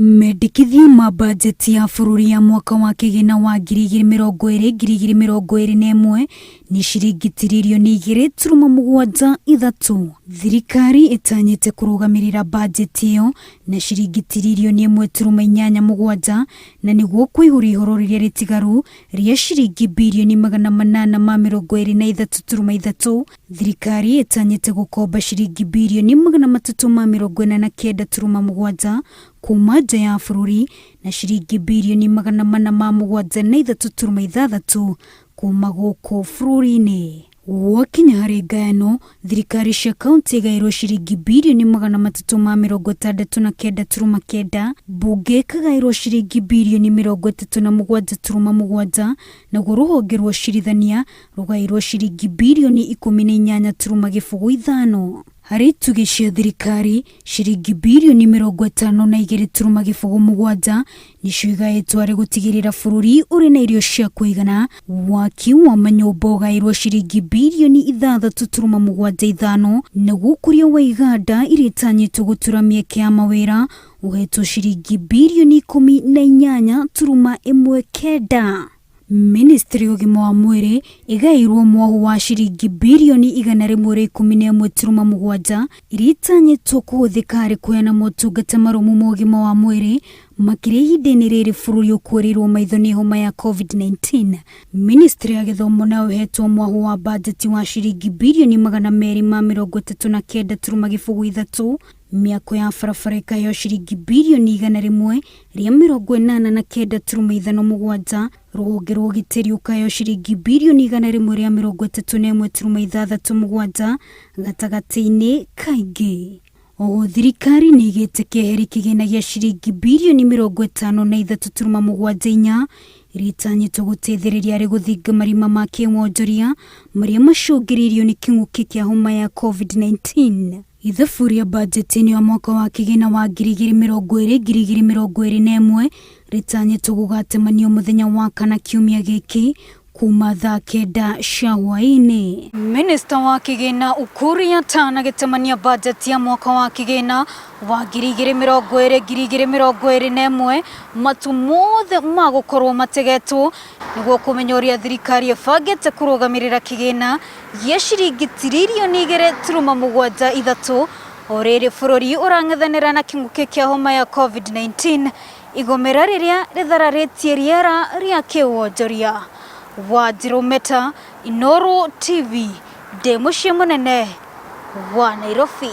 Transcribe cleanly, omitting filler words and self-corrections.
Mendekithia ma bajeti ya bũrũri ya mwaka wa kĩgĩna wa 2020 2021 nĩ ciringi tiririoni 2.73. Thirikari ĩtanyĩte kũrũgamĩrĩra bajeti ĩyo na ciringi tiririoni 1.87, na nĩguo kũihũria ihoro rĩrĩa rĩtigaru rĩa ciringi birioni 823.3. Thirikari ĩtanyĩte gũkomba ciringi birioni 349.7 kuma nja ya bũrũri na ciringi birioni 473.6 kuma gũkũ bũrũri-inĩ. Gwakinya harĩ ngayano, thirikari cia kaunti igaĩrwo ciringi birioni 369.9, mbunge ĩkagaĩrwo ciringi birioni 37.7, naguo rũhonge rwa ũcirithania rũgaĩrwo ciringi birioni 18.05. Harĩ itugĩ cia thirikari, ciringi birioni 52.07 nĩcio igaĩtwo harĩ gũtigĩrĩra bũrũri ũrĩ na irio cia kũigana. Waki wa manyũmba ũgaĩrwo ciringi birioni 6.75, naguo ũkũria wa iganda iria itanyĩtwo gũtura mĩeke ya mawĩra ũhetwo ciringi birioni 18.19. Ministry ya ũgima wa mwĩrĩ ĩgaĩirwo mwahu wa ciringi birioni 111.7 iria itanyĩtwo kũhũthĩka harĩ kũheana motungata marũmu ma ũgima wa mwĩrĩ, makĩria ihinda-inĩ rĩrĩ bũrũri ũkuĩrĩirwo maitho nĩ homa ya COVID-19. Ministry ya gĩthomo nayo ĩhetwo mwahu wa bajeti wa ciringi birioni 239.03. Mĩako ya barabara ĩkaheo ciringi birioni 189.57, rũhonge rwa ũgitĩri ũkaheo ciringi birioni 131.67 gatagatĩ-inĩ kaingĩ. Oho thirikari nĩ ĩgĩte keheri kĩgĩna gĩa ciringi birioni 53.74 iria itanyĩtwo gũteithĩrĩria harĩ gũthinga marima ma kĩwonjoria marĩa macũngĩrĩirio nĩ kĩng'ũki kĩa homa ya COVID-19. Ithabu rĩa bajeti ya mwaka wa kĩgĩna wa 2020 2021 rĩtanyĩtwo gũgatemanio mũthenya wa kana kiumia gĩkĩ kuma thaa 9 cia hwaĩ-inĩ. Minista wa kĩgĩna Ukur Yatani agĩtemania bajeti ya mwaka wa kĩgĩna wa 2020 2021, matu mothe magũkorwo mategetwo nĩguo kũmenya ũrĩa thirikari ĩbangĩte kũrũgamĩrĩra kĩgĩna gĩa ciringi tiririoni 2.73 o rĩrĩ bũrũri ũrang'ethanĩra na kĩng'ũki kĩa homa ya COVID-19, igomera rĩrĩa rĩthararĩtie rĩera rĩa kĩwonjoria. Wanjirũ Meta, Inooro TV, ndĩ mũciĩ mũnene wa Nairobi.